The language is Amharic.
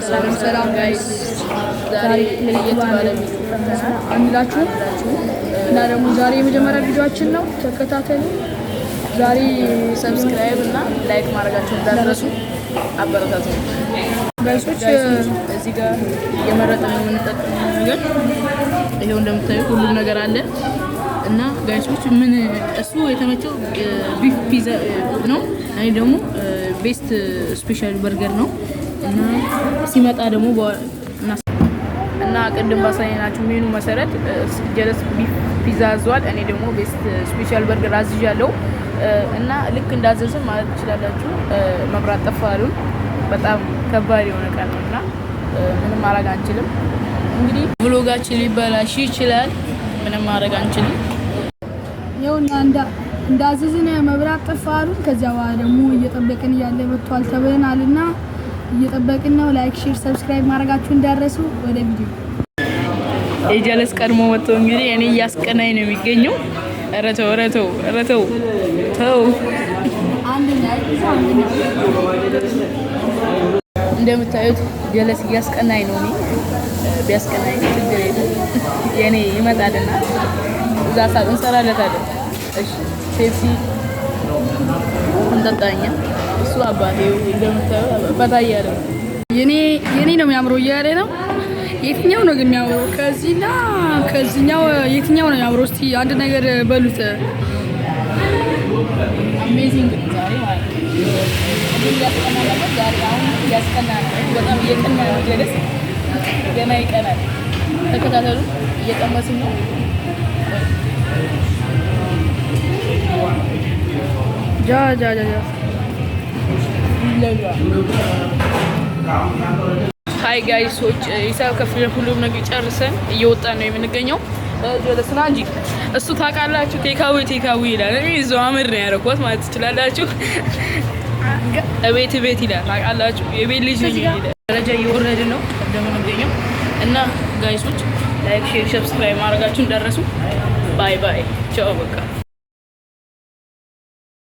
ሰላም ሰላም guys፣ ዛሬ ለየት ባለ ቪዲዮ አንላችሁ እና ደግሞ ዛሬ የመጀመሪያ ቪዲዮአችን ነው። ተከታተሉ። ዛሬ Subscribe እና like ማድረጋችሁን እንዳትረሱ። አበረታቱ። Guys ኦች። እዚህ ጋር እየመረጥን ነው የምንጠቀመው ነገር። ይሄው እንደምታዩ ሁሉም ነገር አለ። እና guys ኦች፣ ምን እሱ የተመቸው beef ፒዛ ነው። እኔ ደግሞ best special burger ነው። እና ሲመጣ ደግሞ እና ቅድም ባሳየናችሁ ሜኑ መሰረት ጀለስ beef ፒዛ አዟል። እኔ ደግሞ best special burger አዝዣለሁ። እና ልክ እንዳዘዝን ማለት ትችላላችሁ መብራት ጠፋ አሉን። በጣም ከባድ የሆነ ቀን ነው እና ምንም ማድረግ አንችልም። እንግዲህ vlog ኣችን ሊበላሽ ይችላል። ምንም ማድረግ አንችልም። ይኸውና እንዳዘዝን መብራት ጠፋ አሉን። ከዚያ በኋላ ደግሞ እየጠበቅን እያለ መጥቷል ተብለናል እና እየጠበቅን ነው። Like፣ share፣ subscribe ማድረጋችሁ እንዳትረሱ። ወደ ቪዲዮ። የጀለስ ቀድሞ መጥቶ እንግዲህ እኔ እያስቀናኝ ነው የሚገኘው። ኧረ ተው፣ ኧረ ተው፣ ኧረ ተው ተው። አንደኛ አንደኛ። እንደምታዩት ጀለስ እያስቀናኝ ነው። እኔ ቢያስቀናኝ ችግር የለም፣ የኔ ይመጣልና እዛ ሰዓት እንሰራለታለን። እሺ፣ ፔፕሲ እንጠጣኛ። እሱ አባቴ እንደምታዩት ፈታ እያለ ነው። የኔ ነው የሚያምረው እያለ ነው። የትኛው ነው ግን የሚያምረው? ከዚህና ከዚህኛው የትኛው ነው የሚያምረው? እስቲ አንድ ነገር በሉት። Amazing ነው ዛሬ ማለት ነው። እንዴ እያስቀና ነበር ዛሬ። አሁን እያስቀና ነው። በጣም እየቀና ነው። ጀለስ ገና ይቀናል። ተከታተሉ። እየቀመስን ነው። ጃ ጃ ጃ ጃ። ይለያል። Hi guys ኦች፣ ሂሳብ ከፍለን ሁሉም ነገር ጨርሰን እየወጣን ነው የምንገኘው። ጀለስና እንጂ እሱ ታውቃላችሁ takeaway takeaway ይላል። እኔ እዛው አምር ነው ያደረኳት ማለት ትችላላችሁ። እቤት ቤት ይላል፣ ታውቃላችሁ። የቤት ልጅ ነኝ ይላል። ደረጃ እየወረድን ነው እንደምንገኘው። እና guys ኦች፣ like፣ share፣ subscribe ማድረጋችሁን እንዳትረሱ። Bye bye፣ ቻው በቃ።